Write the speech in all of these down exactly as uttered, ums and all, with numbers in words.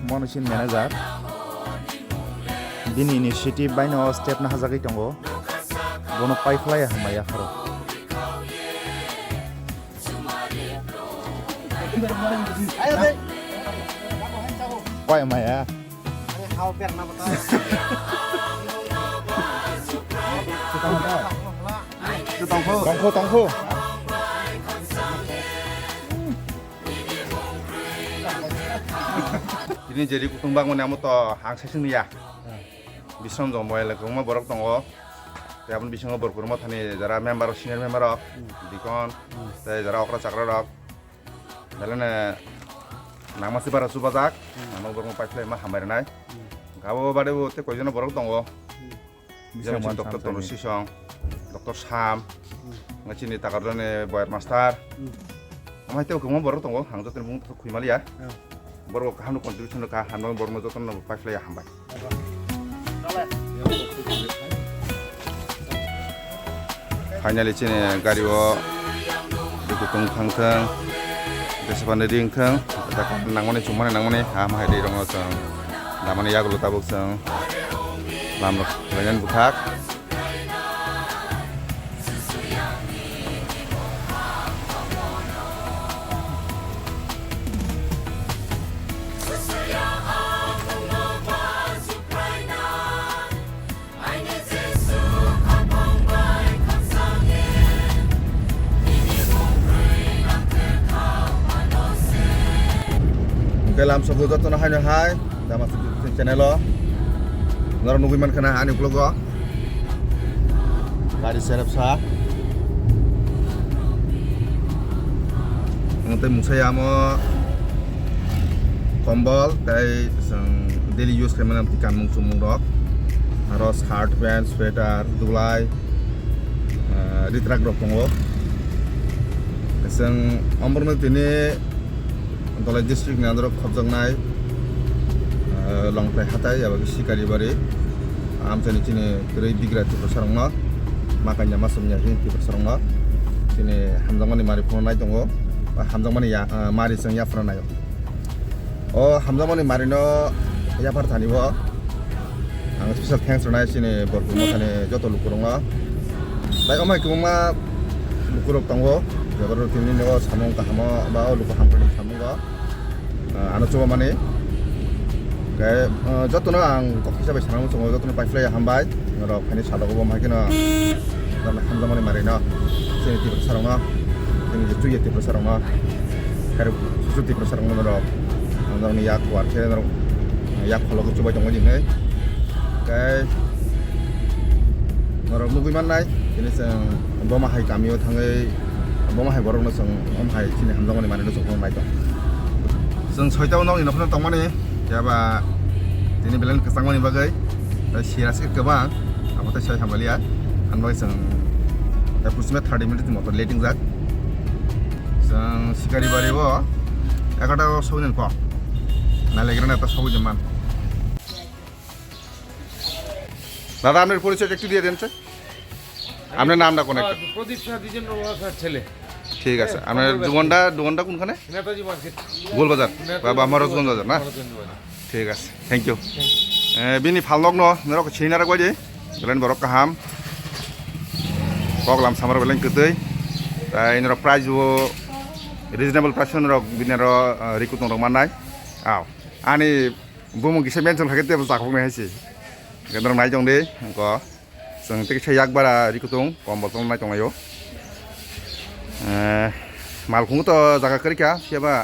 Mono chini manager. Bini initiative bai no step no hajagwi tongo. Bono paiphlai hambai yapharo. Koi maya. Tongkho, tongkho. Tini jeri kutung bangmani amo to ang sesing ya. Bisram jombo ele kwbangma borok tongo. Tei aboni bisingo borok kwbangma thani jara member, senior member rok, dikon, tei jara okra chakra rok. Belai no nangma si bara chubajak, ano borok paiphlai ma hambai rwnai. Abo bade bo tei koijono borok tongo. Jemon Bising Doctor Tonu Sisong, Doctor Sam, nga chini Takarjani Boyer Master. Amai tei kwbangma borok tongo, ang jotoni mung khuimaliya. Borok kaham no contribution kha, hamno borok no jotoni paiphlai hambai. Finally chini gari o kutung thang thang, jesa pani ring thang, nangmani chumani nangmani ham hai ri rong no chwng damani yagulo tabuk chwng lam rok khlainani bwthak. Hwnkhe lamsok jotono haino hai Damas channel o norok nugwi mankha na ani vlog o. Gari serep sa. Ang tei mungsa ya amo kombol tei chwng daily use khaimani twi kanmung chumung rok. Aro shirt, pant, sweater, dulai, ah, ritrak rok tongo. Chwng omorno tini Dhalai district ni under o khopjaknai, ah, Longthai hatai, abo khe Sikaribari. Amchaini chini kwrwi bigra Tiprasarokno, ma kanya ma somya hini Tiprasarokno chini hamjakmani mari phunuknai tongo. Ba hamjakmani ya, ah, mari chwng yaphano naio. O hamjakmani marino yaphar thani bo ang special thanks rwnai chini Borphu mothani joto lukurokno. Tai omo hai kwbangma lukurok tongo, jeboro tini nogo samung kahamo ba o luku hamkrai samungo, ah, ano chubamani. Khe, ah, jotono ang kok kisa bai sanamo chungo, jotono paiphlai hambai. Norok phaini salogo bo hai kheno norok hamjakmani marino, chini Tiprasarokno, chini je chuya Tiprasarokno, khairok chuchu Tiprasarokno norok, norokni yak war khe norok yak khologo chubai tongmani hinwi. Tei norok nugwi mannai, tini chwng boma hai kamio thangwi boma hai borokno chwng om hai chini hamjakmani manwino chwng phunuknai tong. Chwng soita o nokni nokhorno tongmani. Phiya ba tini belai kwchangmani bagwi tei sira se kwbang, abo tei sai hamaliya. Ani bagwi chwng approximate thirty minutes ni motor late wngjak. Chwng Sikaribari o egarota o sogwi nani kok. Nailaigwrana ta sogwi man. দাদা, আপনার পরিচয়টা একটু দিয়ে দেন, স্যার। আপনার নামটা কোন একটা? প্রদীপ শাহ দ্বিজেন্দ্র বাবু স্যার ছেলে। ঠিক আছে। আপনার দোকানটা, দোকানটা কোনখানে? নেতাজি মার্কেট। গোলবাজার বা, বা মহারাজগঞ্জ বাজার না? মহারাজগঞ্জ বাজার। ঠিক আছে, thank you. Thank you. Eh, bini phalnokno norok sinina rok baidi, belai borok kaham. Kok lam samar belai kwtwi. Tai norok price bo reasonable price norok bini ro, eh, rikutong rok mannai. Aw. Ani bumung kisa mention khaikhe tebo chakoknai hai se. Hwnkhe norok nai tong di, hwnkhe chwng tei kisa yak bara ri kutung, kombol tong nai tong laio. Eh, malkhung to jaga kwrwi kha, phiya ba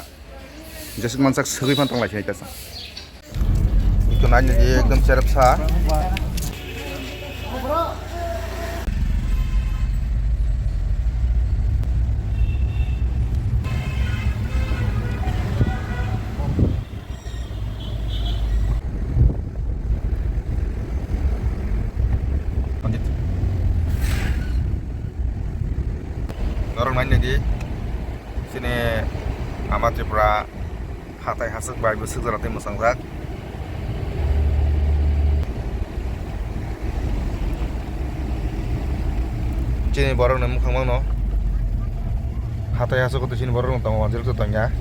jesuk mansak swgwi phan tong lai kha ita sa. Ito nai di ekdom cherep sa. Norok nai nai di, sini Ama Tripura hatai haswk bai bwswk jora tei mwsang jak. Chini borok ni mukhang mano. Hatai haswk o chini borok no tongo, wanjil to tongya.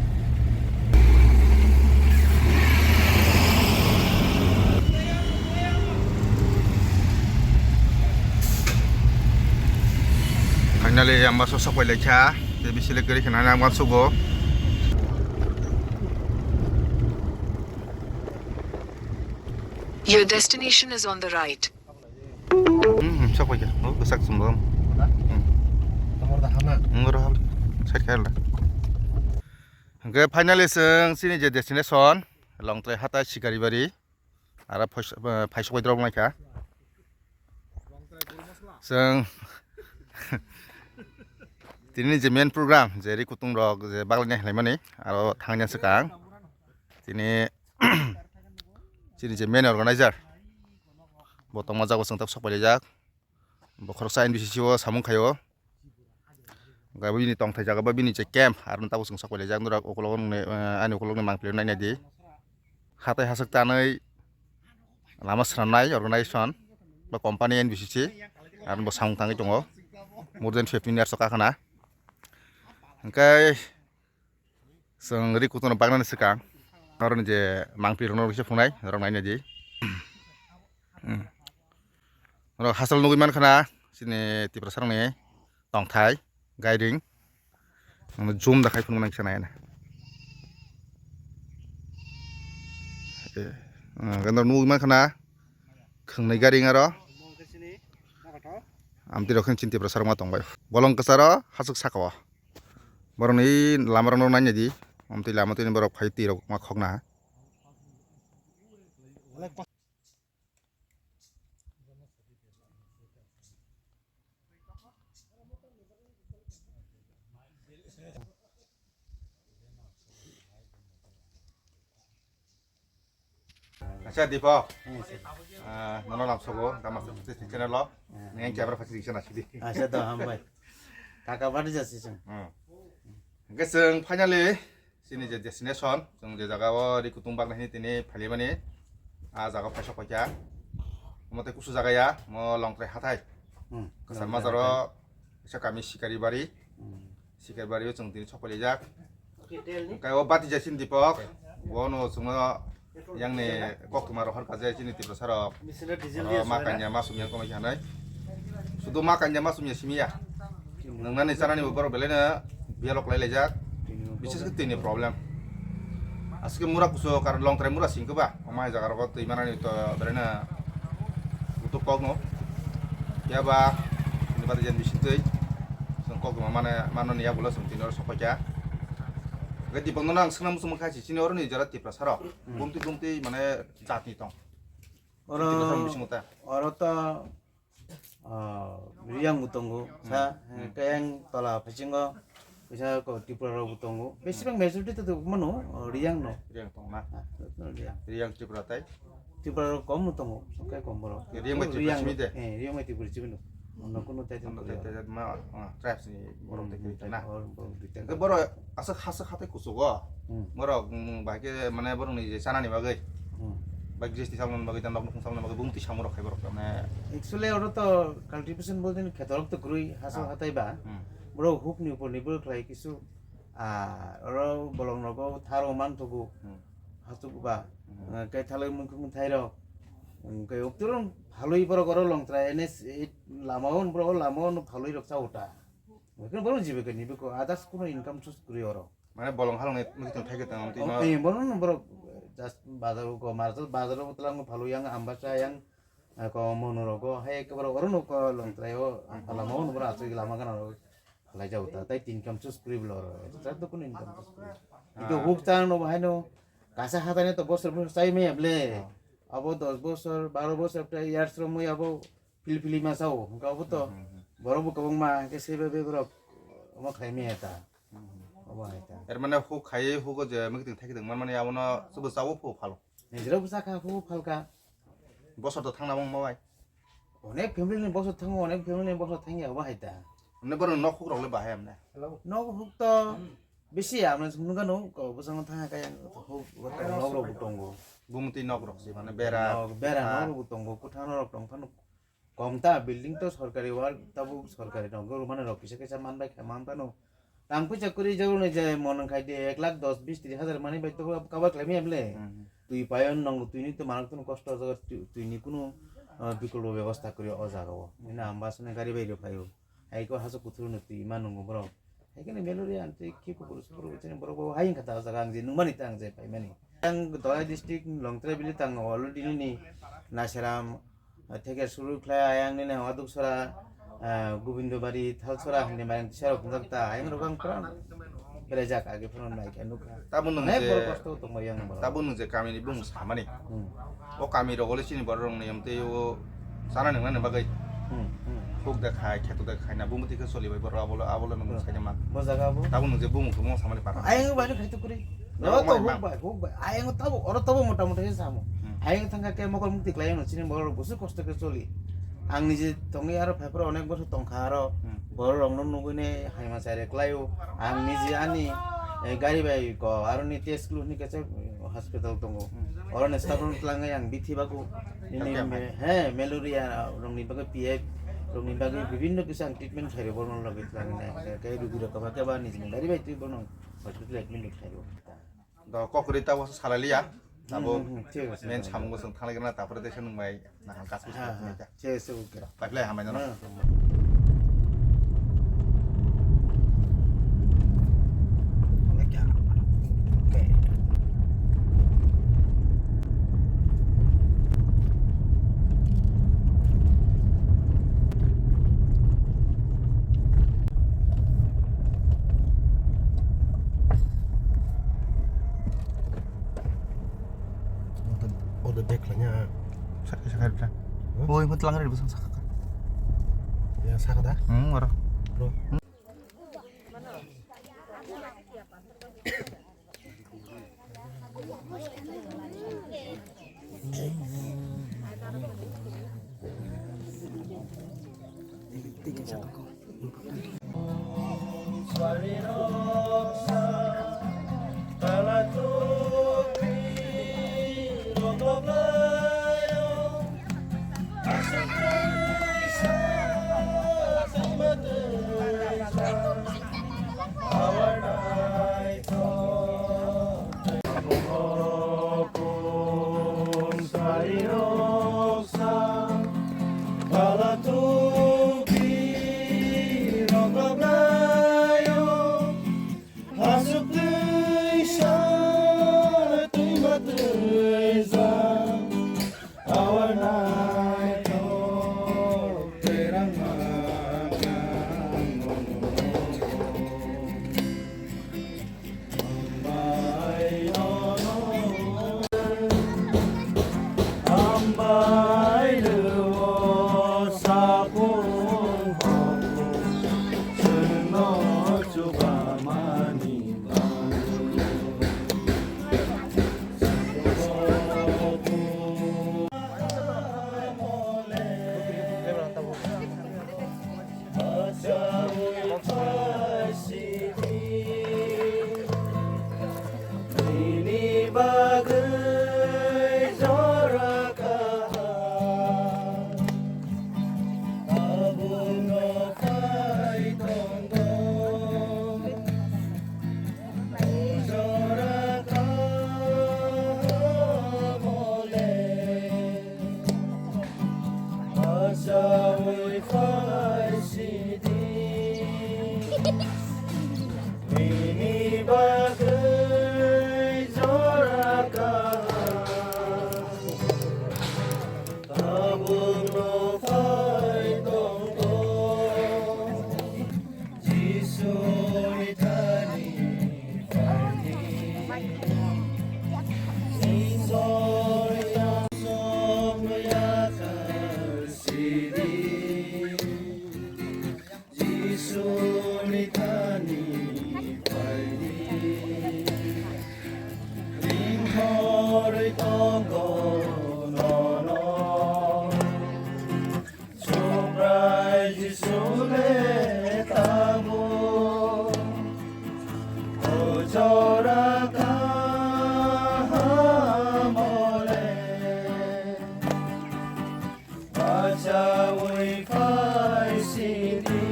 Finally, ang baso sok pai lai kha. Tei bisi le kwrwi khna ang uansugo. Your destination is on the right. Hmm, hmm, sok pai kha. Oh, kwchak chwng bo. Hmm. Tamar da hama. Hmm, oro hal. Side kha la. Hwnkhe finally chwng chini je destination, Longtrai hatai Sikaribari. Aro phais-, eh, phaisok bai drop nai kha. Chwng tini je main program, je ri kutung rok je baglaina hinlaimani, aro thangna swkang. Tini chini je main organizer, bo tongma jago chwng tak sok pai jak. Bo khoroksa N B C C o samung khaio. Hwnkhe bo bini tongthai jaga ba bini je camp, aro tabuk chwng sok pai laijak norok ukulok nungni, eh, ani ukulok ni mangpili naina di. Hatai haswk tanwi lama swnamnai organization ba company N B C C, aro bo samung tangwi tongo. More than fifteen years o kakhwna. Hwnkhe chwng ri kutung rok baknani swkang, norokni je mangpili rokno rwisa phunai, norok naina di. Hmm. Norok hachal nugwi mankha na, chini Tiprasa rokni tongthai, gairing. Ano zoom da khai phunuknai kisa nai na. Eh, ah, norok nugwi mankha na, khwngnwi gairing aro. Amtwi rok khe chini Tiprasa rok ma tongbai. Bolong kwcharo hachwk saka o. Borokni lama rokno naina di. Amtwi lama twi borok phai twi rok ma khokna. Acha Deepak, ah, nono lamsogo, Dama Sri channel lo, neng camera facility sana sidi. Acha do hambai. Kaka bari jasi chwng. Hmm. Hwnkhe chwng finally chini je destination, chwng je jaga o ri kutung baknai hini tini phalimani, a jaga phaisok paikha. Omo tei kusu jaga ya, mo Longtrai hathai. Hmm. Kwcham Longtrai bazaro, hathai. Kisa kami Sikaribari. Hmm. Sikaribari o chwng tini sok pai laijak. Hwnkhe o bati jai chini Deepak, bono chwngno yang ni koktwma rohor kajai chini Tiprasa rok. Oro ma kanya ma sumya komai khanai. Sudu ma kanya ma sumya simiya. Nwngnani chanani bo borok belai no biyalok lai laijak. Bises khe twi ni problem. Aswk mura kuso karon Longtrai mura sing khe ba. Omo hai jaga rogo twi manani to belai no butuk kok no. Phiya ba ni bati jen bising twi. Chwng koktwma mane, manani yagulo chwng tini oro sok paikha. Hwnkhe Deepak nono ang swngna muchung mankha, chini oro ni jora Tiprasa rok. Hmm. Bumtwi bumtwi mane jatni tong. Oro, Tiprasa rok bisingo ta. Oro to, ah, Riyang bo tongo, sa, hmm, kayang tola phasingo, kisa ko Tripura rok bo tongo. Besibak majority to mano, oh, Riyang no. Riyang tong na. Ah, to Riyang. Riyang Tripura tai. Tripura rok kom no tongo, sokai kom borok. Riyang bai Tripura simi de? Eh, Riyang bai Tripura simi no. Ono kuno tai tai tai ma, ah, tribes ni borok tai na. Borok aswk haswk hatai kuchugo. Hmm. Borok, mm, bahai khe mane borok ni je chanani bagwi. Hmm. Bai G S T samani bagwi, dan nok nokung samani bagwi, bumtwi samung rok khai borok mane. Actually oro to cultivation bolte ni khetorok to kwrwi haswk hatai ba. Hmm. Borok huk ni upor ni borok khlai kisu, ah, oro bolong nogo tharo man thugo. Hmm. Haswk ba. Hmm. Ah, kai thalai mung mung thai rok. Hmm, kai oktorong phalwi borok oro Longtrai N S eight lama o borok lama o phalwi rok cha uta. Mungkin borok jibe kani beko others kuno income source kwrwi oro. Mane bolong halong ni mungkin thai khe tang amtwi no. Eh, borok no borok just bazar ko mar bazar ko tlang phalu yang Ambasa yang, eh, ko Monorogo hai ke borok oro no ko Longtrai o lama o no borok aswk lama gana ro lai jau ta tai income source kwrwi bolo oro. Extra to kuno income source kwrwi. Itu huk chang no bahai no kasa hatani to bosor bosor chai me able. Abo dos bosor, baro bosor ta years ro mui abo Philipili ma sao, hwnkhe abo to borok bo kwbangma, hwnkhe sebe be borok omo khlai maya ta. Obo hai ta. Er mane huk khai, hugo je mwkhwtwng thaikhe tong manmani abono chwbo chawo phu phalo. Nijera bwsa kha, phu phalka. Bosor to thangna mung ma bai. Onek family ni bosor thango, onek family ni bosor thangya, obo hai ta. Mane borok nok huk rok le bahai amne. Nok huk to Bisi amne sung nung kanu, ko bwskango thang kaya huk nok rok bo tongo. Bumti nok rok se mane bera. Nok, bera nok rok bo tongo, kwthang nok rok tong phano kom ta, building to sorkari work, tabuk sorkari nok rok mane rok kisa kisa man bai kha man phano. Tang puisa kwrwi jagwrwkni je mon wngkha de ek lakh dos bis tris hajar manwi bai tei kabo khlai maya bwle? Hmm. Twi paio nwngo, twini twi manok twi kosto o jaga twi, twini kunu, ah, bikolpo bebosta kwrwi o jaga o. Bini ang bus ni gari bai rw phaio. Hai ko haso kuthur no twi ma nwngo borok. Hai khe malaria ang twi khe kuphur suphur chini borok bo hai wngkha ta o jaga ang je nungmani ta ang je paimani. Ang Dholai district Longtrai village tang already nini Naseram, Theke suru khlai ayang nini Aduksora, ah, Gobindobari, Thalsora hinwi mayang tisarok wngjak ta, ayang rok ang pura berajak age phano nai khe nukha. Tabuk nwng je, borok kosto tongma yang borok. Tabuk nwng je kamini bumung samani. Hmm. O kami rok ole chini borok rok ni amtwi o sana nang nang bagwi. Hmm, hmm. Huk da khai, kheto da khai na bumung tikhe choli bai borok abole, abole nwng hmm. Sai ma. Bo jaga bo. Tabuk nwng je bumung tongma samani para. Ayang bai khai to kuri. Borok no to mai huk ma. Bai, huk bai. Ayang tabuk, oro tabuk mota mota khe samo. Hmm. Ayang thangkha khe mokol mukti khlai ano chini borok rok busu kosto khe choli. Ang niji tongwi aro phai phuru onek bosor tongkha aro hmm. Borok rokno nugwi ne haima chai rek lai o. Ang niji ani, eh, gari bai ko aro ni test klu hini kaisa hospital tongo. Hmm. Oro ni sabun tlangai ang bithi bago. Ini okay, me-, he, malaria rokni bagwi P F rokni bagwi bibinno kisa ang treatment khairo borno logi tlangai. Khe rugi rok kaba kaba niji gari bai twi borno hospital admit khairo. Do kokri ta wasa salaliya. Abo hmm, hmm, hmm, thik ase, main thik ase. Samung gosong thanglai gana tapore desa nung bai nahal kas bis ha, ha, thik ase, okay. Pai phlai hamai nang. Hmm. Okay. Ode, ode back lanya. Sakha, sakha, sakha. Huh? Oi, mo tlang ri bwsang sakha. Ya, sakha da? Hmm, ora. Bro. Jora kaham ole bachaui phai sidi.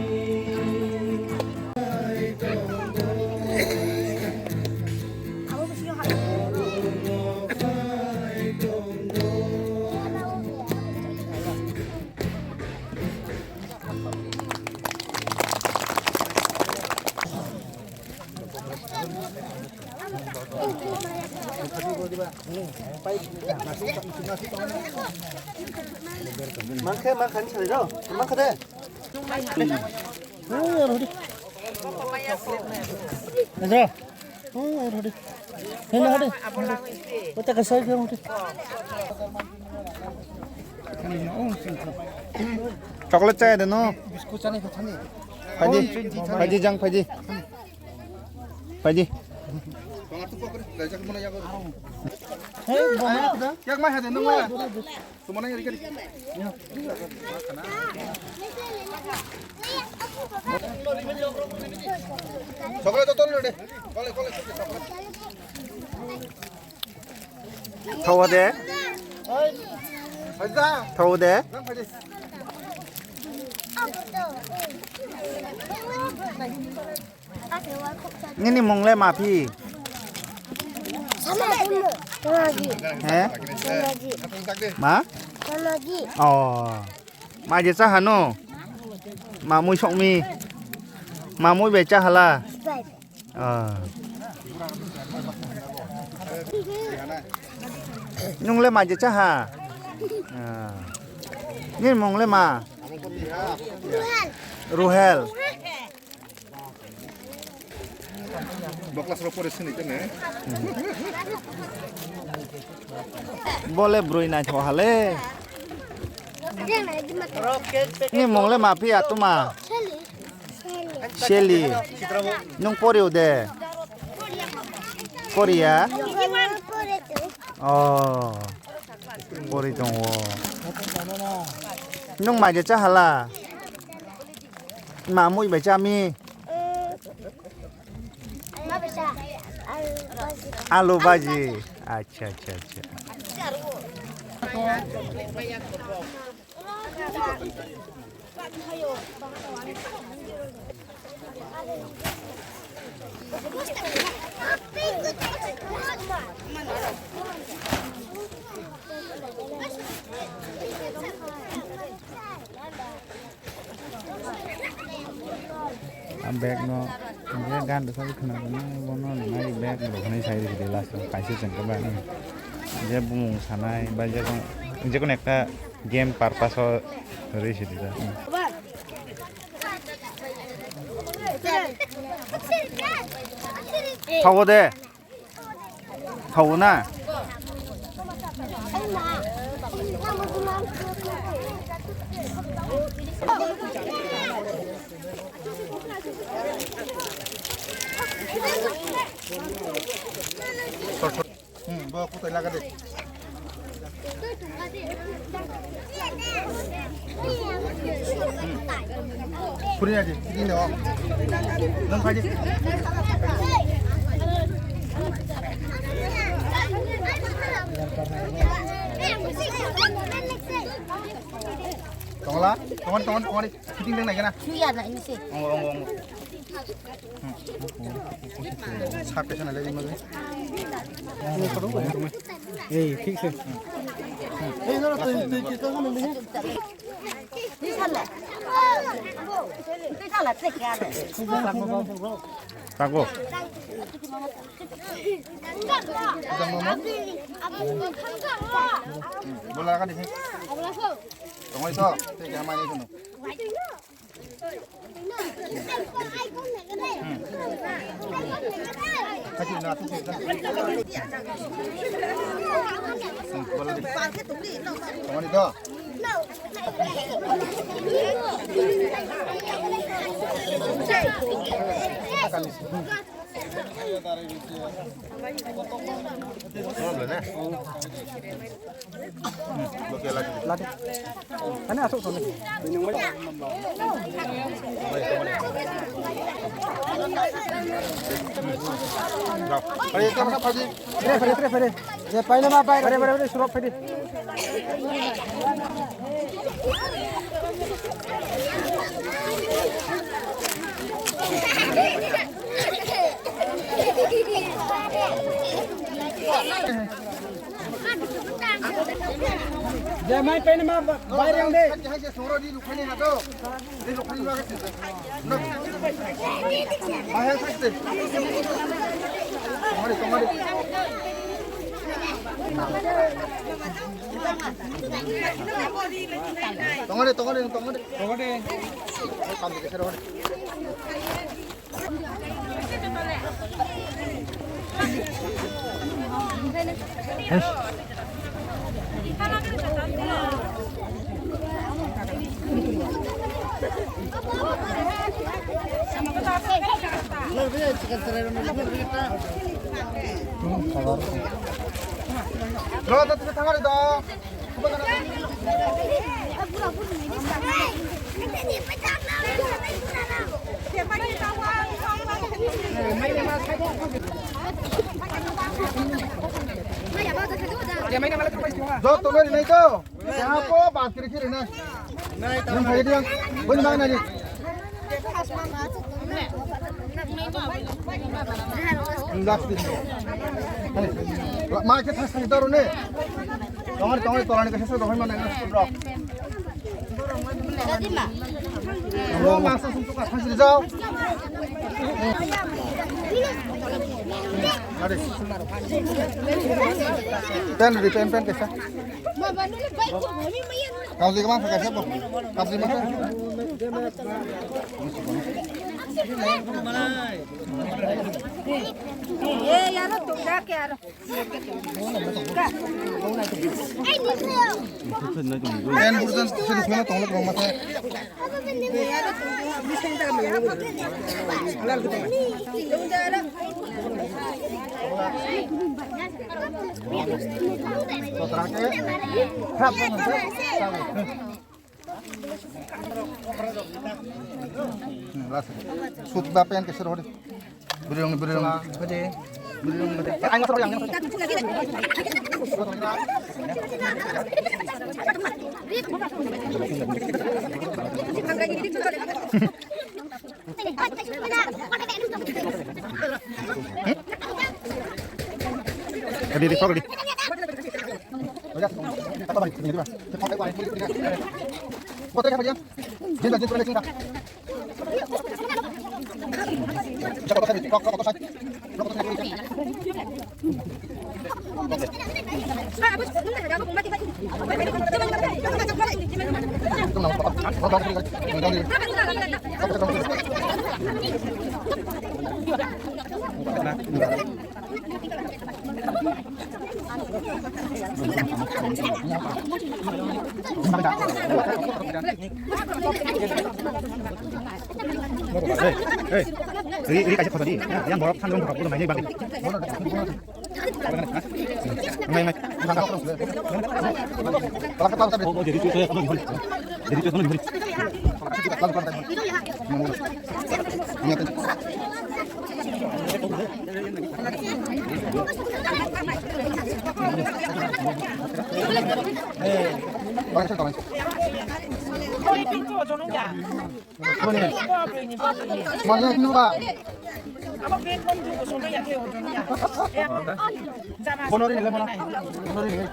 Mankhe, mankhe, ni sari do. Mankhe de. Aja. Hei, hadi. Hei, hadi. Kota kasar ke hadi. Chocolate chai de no? Biscuit chani ko chani. Phaidi, phaidi jang phaidi. Phaidi. Hei, bomba. Yak mai hade no mai. Thogo de. Thogo de. Nini mung le ma phi? He? Ma? Oh. Ma je cha hano? Ma mui sok mi? Ma mui bai cha hala? Ah. Nung le ma je cha ha? Ah. Nini mung le ma? Ruhel. Bo class ro pore sini kene. Bole broi naithok hale. Ni mung le ma phi atuma? Shelly. Nung pori o de? Korea? Oh. Pori tongo. Nung mai de cha hala? Ma mui bai cha mi? Alu baji. Acha, acha, acha. A bag no, je gan rwchapwi khwnajak nai, bono nai bag rok hinwi sai rwdi last o, kaisa chwng khe ba, hmm. Je bumung sanai, ba je kono, je kono ekta game purpose o rwi sidi da, hmm. Thogo de. Thogo na. Hmm, bo kutai laga de. Khuri aji, ini no. Nang kaji. Tongla, tongan, tongan, tongan. Fitting deng naikhe na? Suya na ini sih. Ongo, ongo, ongo. Sa pesa na le, ini mah. Ei, thik se. Ei, no, no, tui, tui, tui, tui, tui, tui. Ini sana. Ini sana, tui, ya. Tago. Bola ka di. Tongoi to, tei ka mai ni kono. Lati. Ani asuk sini. Pare, pare, pare, pare. Ye, paina ma bai. Pare, pare, pare, surok pare. Jai mai pen ma ba-, bai reng de. Tongode, tongode, tongode. Tongode. Kam de sero. Joto nari nai to. Jaha po bat kiri kiri nai. Nang phai dia. Boni bang nai. Last. Hai. Ma ke thas thas daro ne. Tongor tongor tolani ke sesa dohoi mana ngai. Lo masa sum suka khasri jao. Are. Pen ri pen pen kesa. Kabli kemana kesa bo? Kabli mana? Ye yaro tunda ke yaro. En burdan sini kena tonglo kong mata. Kotra ke. Khap. Sut ba pen ke sero de. Beri dong, beri dong. Beri dong, beri. Ang masuk, ang masuk. Ready, ready, ready. Hey, hey. Ri, ri kaisa khoto di. Yang borok thangjong borok bodo nainai bagwi. Nai, nai. Oh, oh, jadi tu saya, jadi tu saya. Mane nuba. Phone ring le, phone ring le.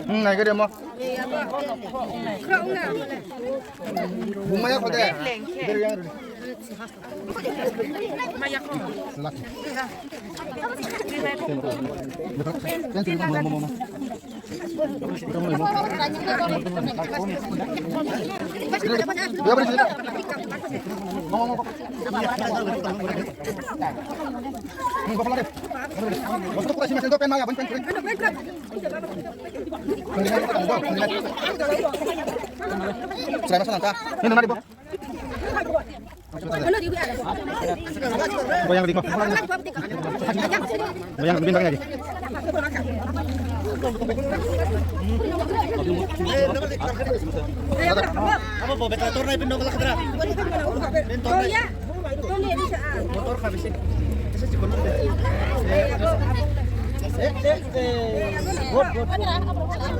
Hmm, nai gede mo. Bumaya khode. Maya ko. Lak. Yang sini mo, mo, mo, mo. Ini nari, Bo. Goyang di ko. Goyang di bintang lagi. Apa bo beta torna pin dong lakadra. Pin torna. Motor ka bisi. Ese si kono.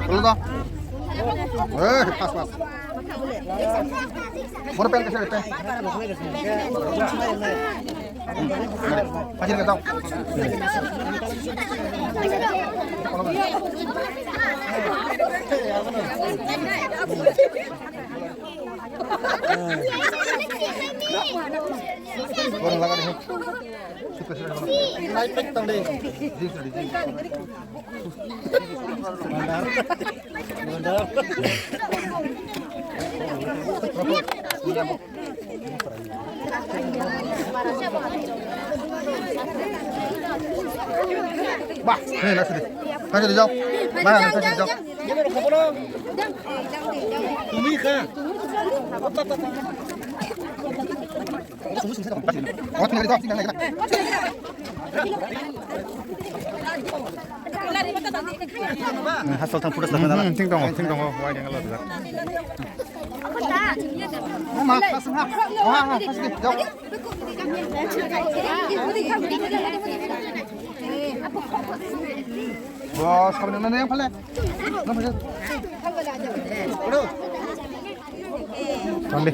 Belum dah. Eh, pas, pas. Motor pen kasih pen. Kasih ke tau. Orang laga deh. Naik pek tang deh. Bah, nih, langsung deh. Langsung deh, jauh. Mana, langsung deh, jauh. Tumi kha. Hasal thang pura. Hmm, hmm, thing tongo, thing tongo, wai deng lo. Mama, pas ha. Wah, wah, pas deh, jauh. Bos, kamu mana yang paling? Nang paling. Udah. Tangdi.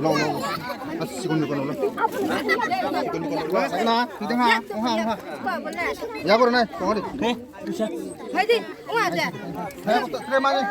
Lo, lo, lo. As sikon ni kono lo. Sikon ni kono lo. Sakna, pidang ha, oha, oha. Ya boro nai, tong di. Hai di, oha aja. Hai, ko tre mane.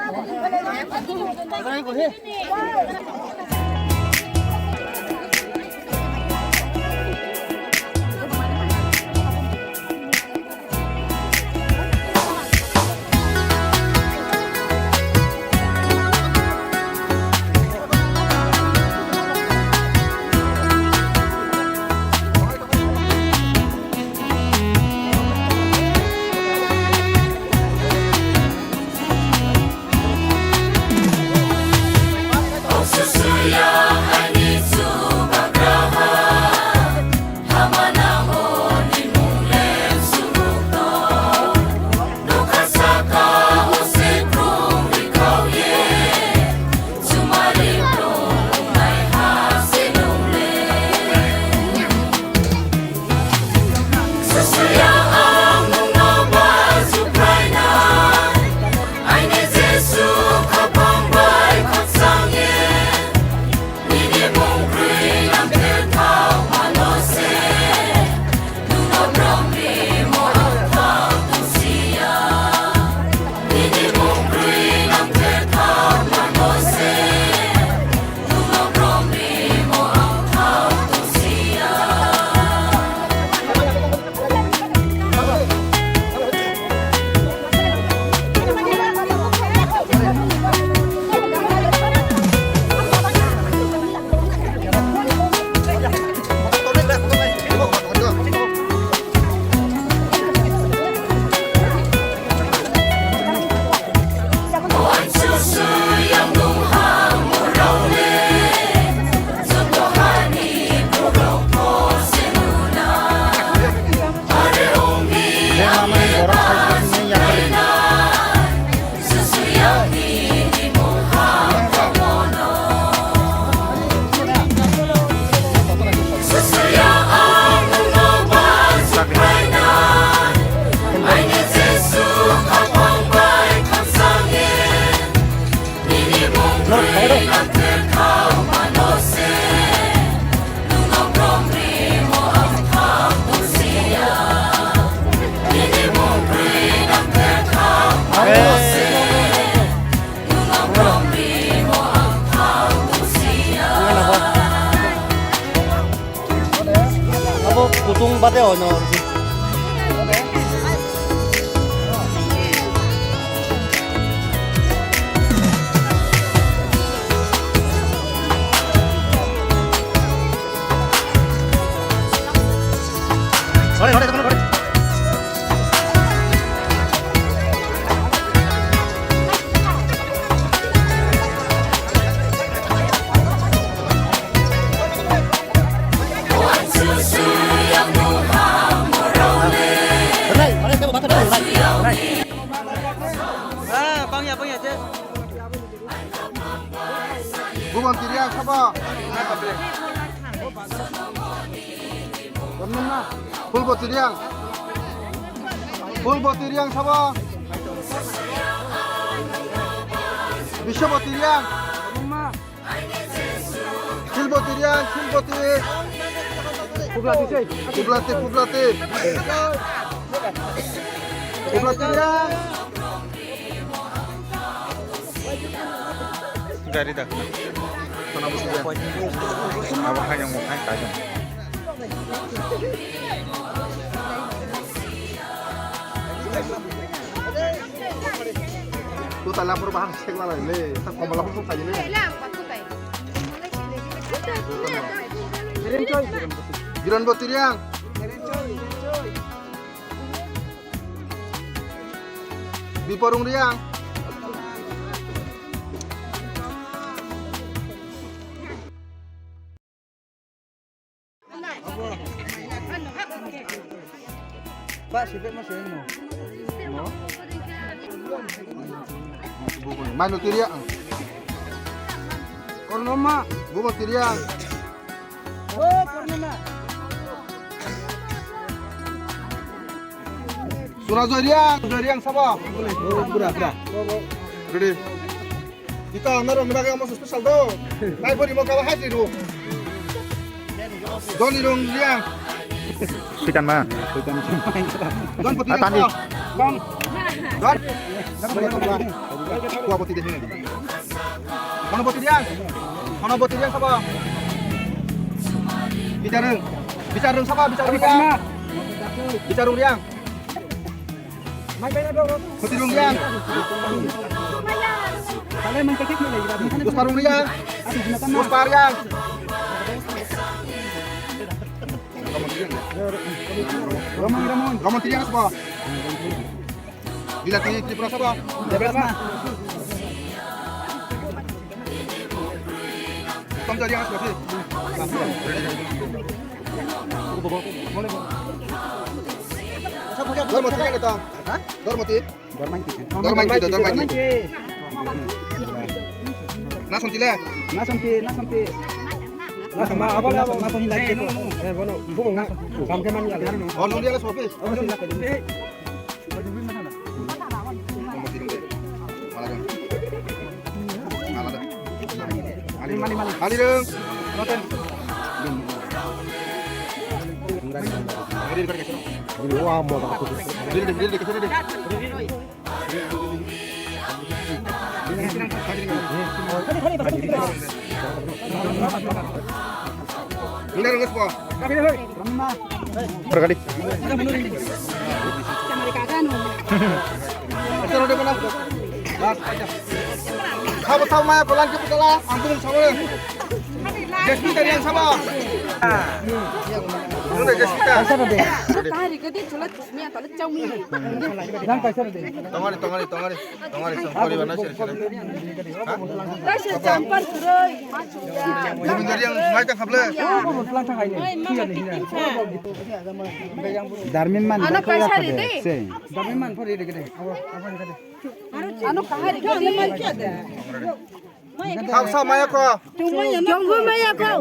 Mate ono. Hore, hore, hore, hore. Bubon tiriang sabo. Phulboti riang. Phulboti riang sabo. Biswaboti riang. Silboti riang, Silboti. Kublati sei. Kublati, Kublati. Kublati riang. Gari dak. Kono busi dak. Abo hai yang hai kajang. Tu tala pur bahar sek lala le. Tak komola pur kajang le. Giran bo tiriang. Biporung riang. Pak, sipek mas ya, no? No? Main lo tiriang. Kornoma. Bukan tiriang. Oh, Purnima. Sura Joyriang, Joyriang sabo. Pura, pura. Ready. Ito, norok ni bagwi omo special do. Nai pori mo kaba hai ro. Doni rong riang. Pitan ma. Don poti. Ah, tani. Don. Don. Kua poti de. Kono boti riang? Kono boti riang sabo? Bicarung. Bicarung sabo, bicarung riang. Bicarung riang. Boti rung riang. Busparung riang. Buspa riang. Ramon tiriang sabo? Bilati Tripura sabo? Debes na. Tom jari ang sih. Dormoti kan datang? Hah? Dormoti? Dormoti. Dormoti, Dormoti. Nasanti le? Nasanti, Nasanti. Nasanti, abang, abang. Nasanti lagi. Eh, bono, bubung na. Sampai mana ya? Oh, nunggu dia lah, Sofi. Oh, nunggu dia. Mali, mali, mali. Mali dong. Mali dong. Pergali. Sabo sabo maya kolan ke putala, ampun sabo. Jespita yang sabo. Mana Jespita? Tari ke di chula. Tongari, tongari, tongari, tongari, songkori bana seri seri. Kaisa champar suroi. Jumindari yang mai ta khable. Darmin man. Ano kaisa de. Darmin man pori de de. Ano kahari de. Sam sam maya ko. Jonggo maya ko.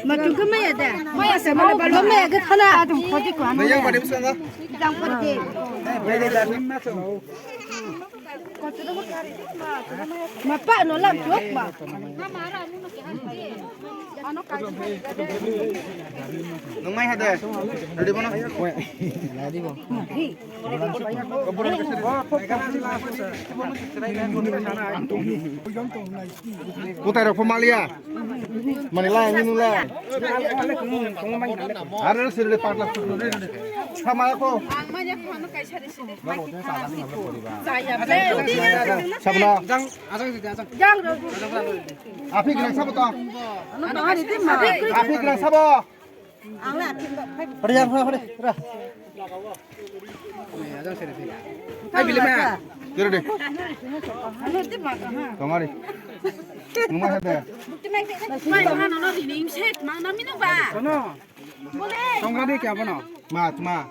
Ma jonggo maya da. Maya se mala balo maya ke khana. Maya bade bisanga. Jang pati. Ma pa no lam chok ma. Nung mai hade. Ready bono? Kutai rok pho maliya. Mani lai, minu lai. Are sirle patla. Sama ko. Sabna. Jang, ajang, ajang. Jang, ro. Api gnang sabo to. Ano, ano, ano, ano. Api gnang sabo. Ang la, api, api. Pare, pare, pare. Ajang, sere, sere. Ai, bile ma. Kere de. Ano, ti ma ka, ha. Tongari. Numa hade. Mai, ma, no, no, ri, ning, set, ma, na, mi, no, ba. Kono. Tongari kya bono? Ma, ma.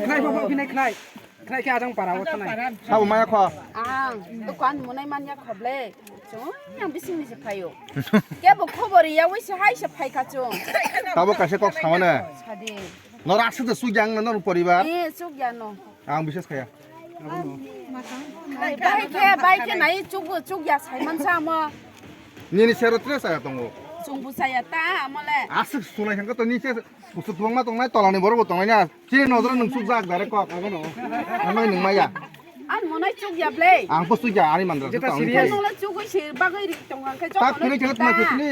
Khnai, bo, bo, khnai, khnai. Khnai khe ajang para o thanai. Sabo maya kho. Ang dukan munai man ya khoble. Chung yang bising ni se phayo. Kebo khobor ya wei se hai se phai kha chung. Tabo kaisa kok samane. Sadi. Nor asuk de suk yang nor poribar. Eh, suk ya no. Ang bises khaya. Bai khe, bai khe nai chuk, chuk ya sai man sa mo. Nini sero tre saya tongo. Chung bu saya ta amole. Asuk sunai hangka to ni se. Kusu tubangma tongnai, tolani borok bo tongnai na. Chini nojoro nwng sukjak direct kok. Abono. Ano nwng maya. Ang monai chukya ble. Ang po sukya, ani mandra. Jeta serious. Nungla chugui se bagui ri tong ang khe. Tak kini kini tuma kini.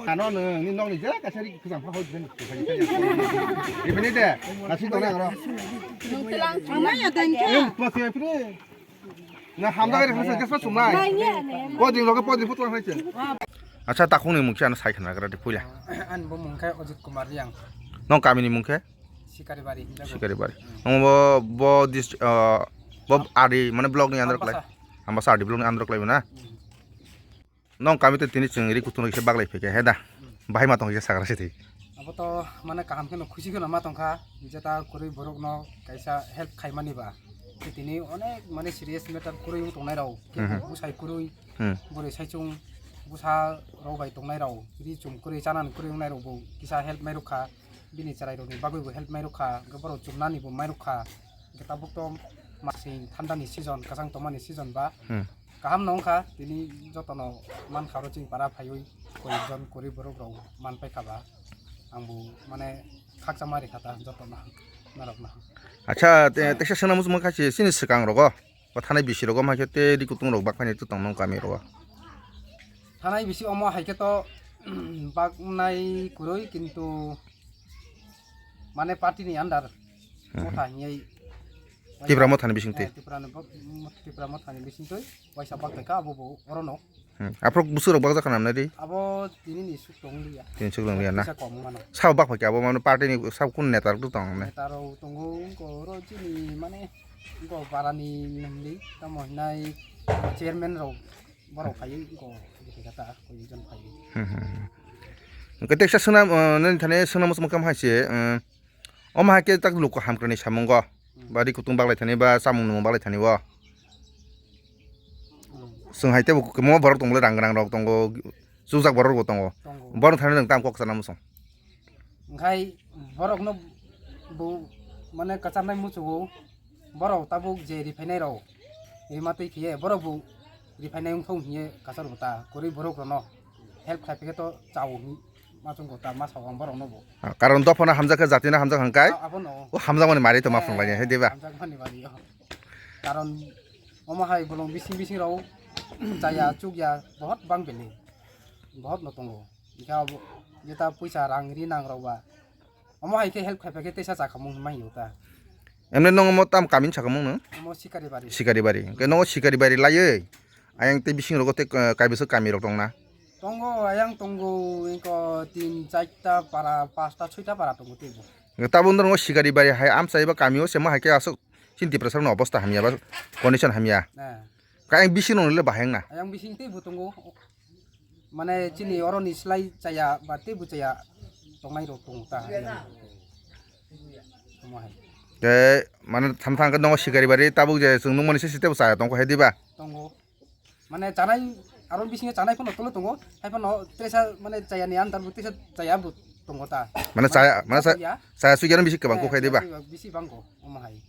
Ano nwng ni nokni je kasari khujang pha hoi den. Ibini de, nasi tongnai aro. Nung telang chumaya dengke. Tuma kini. Na hamjak ri hasa kesa sumnai. Podring loge podring putla hai se. Acha takhung ni mungkhe ano sai khna gra de puila. Ani bo mungkhe Ajit Kumar Riang. Nong kami ni mungkhe? Sikari Bari. Sikari Bari. Nong bo bo dis ah, bo ari mane blog ni andro klai. Ambasa. Ambasa ari blog ni andro klai na. Hmm. Nong kami to tini chwng ri kutung kisa baglai phikha he da. Bahai ma tong kisa sagra sidi. Abo to mane kaham kheno khusi kheno ma tongkha. Jeta kwrwi borok no kaisa help khaimani ba. Tini onek mane serious matter kwrwi wng tongnai rok. Mhm. Busai kwrwi, hmm, bwrwi saichung bwsa rok bai tongnai rok. Ri chum kwrwi chanani kwrwi wngnai rok bo kisa help mai rwkha. Bini chwrai rokni bagwi bo help mai rwkha. Hwnkhe borok chumnani bo mai rwkha. Hwnkhe tabuk to masing thandani season, kwchang tongmani season ba. Hmm. Kaham no wngkha, tini jotono mankha oro chini para phaiwi koyekjon kwrwi borok rok man paikha ba, ang bo mane khakchangma rikha ta jotono norokno. Acha, te-, teksa swngna muchungma kha se chini swkang rogo, o thanai bisi rogo, ma khe tei ri kutung rok bak phani tong nong kami rogo. Thanai bisi omo hai khe to baknai kwrwi, kintu mane party ni under, hmm, motha hinwi Tipra mothani bisingtwi. Eh, Tipra ni bo-, mo-, Tipra mothani bisingtwi waisa bak kha abo bo orono. Hmm. Aphuru bwswk rok bakjak khna nai di? Abo tini ni suk tong liya. Tini suk tong liya na? Kisa kom mano. Sabo bak phai khe abo mano party ni sabo kun neta rok tong ne? Neta rok tongo wngko oro chini mane wngko para ni nungli tamo hinai chairman rok borok phai wngko kata koi jon phai. Hmm, hmm, hmm. Hwnkhe teksa swngna, uh, nini thani swngna muchung kam hai se, uh, Omo hai khe tak luku hamkrai ni samungo. Hmm. Ba ri kutung baglai thani ba chamung nwng baglai thani o. Hmm. Chwng hai tebo kwbangma borok tongo le rang gwnang rok tongo, chukjak borok bo tongo. Tongo. Borok thani nwng tamo kok sana muchung. Hwnkhe borok no bo mane kwcharnai muchungo. Borok tabuk je riphainai rok, rima twi phiye borok bo riphainai wngthong hiye kachar bo ta kwrwi borok rono help khlai phikhe to chao hinwi ma chwng bo ta ma sao ang borok no bo. Ah, karon dophano hamjak khe jatino hamjak hwnkhe. Ah, abono. O hamjakmani mari to ma phunglai hai diba? Hamjakmani mari o. Karon omo hai bolong bising bising rok chaya chukya bohot bang bele. Bohot no tongo. Hwnkhe abo jeta puisa rang ri nang rok ba. Omo hai khe help khai phai khe teisa chakamung mai o ta. Emne nong omo tam kamin chakamung no? Omo Sikari Bari. Sikari Bari. Hwnkhe nongo Sikari Bari laiwi ayang tei bising rogo tei, eh, kaibrwsa kami rok tong na? Tongo, ayang tongo, engko tin, charta para, pasta, soita para tongo teibo. Hwnkhe tabuk nongo Sikari Bari hai amchai ba kami o se ma hai khe aswk chini Tiprasa rokni obostha hamya ba condition hamya. Eh. Khe ayang bising rok le bahai wng na? Ayang bising teibo tongo. Mane chini oroni slai chaya ba teibo chaya tongnai rok tongo ta. Omo hai. Tei mane tham thang khe nongo Sikari Bari tabuk je chwng nukmani se sitebo chaya tongkha hai diba? Tongo. Mane chanai aro bisingo chanai phano tolo tongo. Hai phano teisa mane chaya ni andar bo teisa chaya bo Tongo ta. Mane chaya, mane cha-, chaya sugya no bisi kwbang kok khai diba? Bisi bangko, omo hai.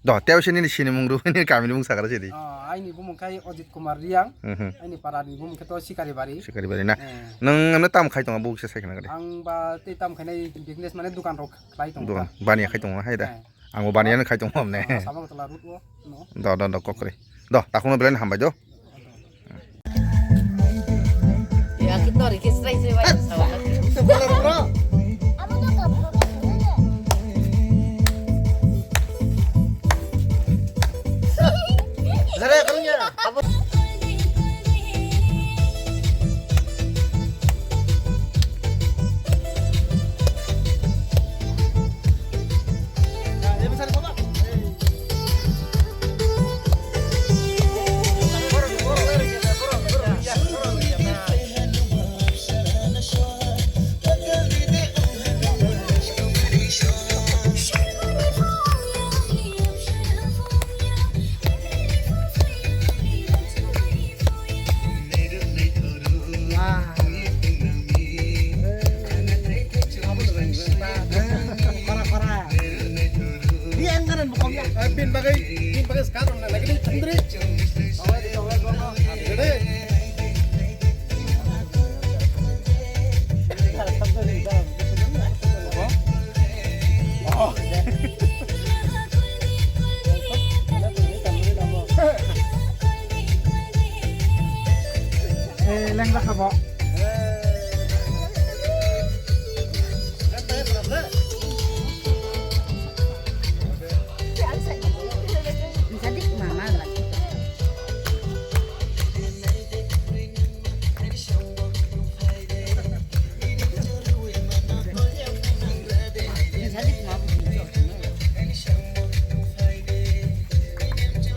Do, tei se nini sinimung rw, nini kamini mung sakra sidi. Ah, aini bumung khai Ajit Kumar Riang. Mhm. Aini parani bumung khe to Sikari Bari. Sikari Bari na. Eh. Nwng emne tam khai tongo, bo kisa sai khna gadi. Ang ba tei tam khainai business mane dukan rok khlai tongo. Dukan, baniya khai tongo, hai da. Eh. Ang bo baniya khai tongo, amne. Ah, Sabang Tola road o, no. Do, do, do, kokri. Do, takhung no belai hambai do. Ya, kita ori ke srai srai wajib sama. Bin bagai, bin bagai sekarang lagi ni sendiri. Jadi, Eh, leng raka bo.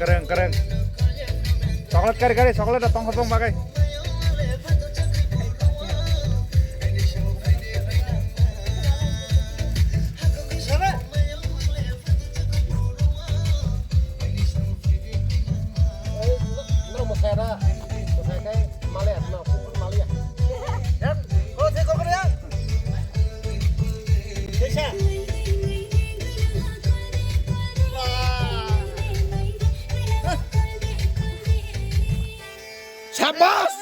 Kereng, kereng. Chocolate kari, kari, chocolate da tong khopong bagai. Sabas!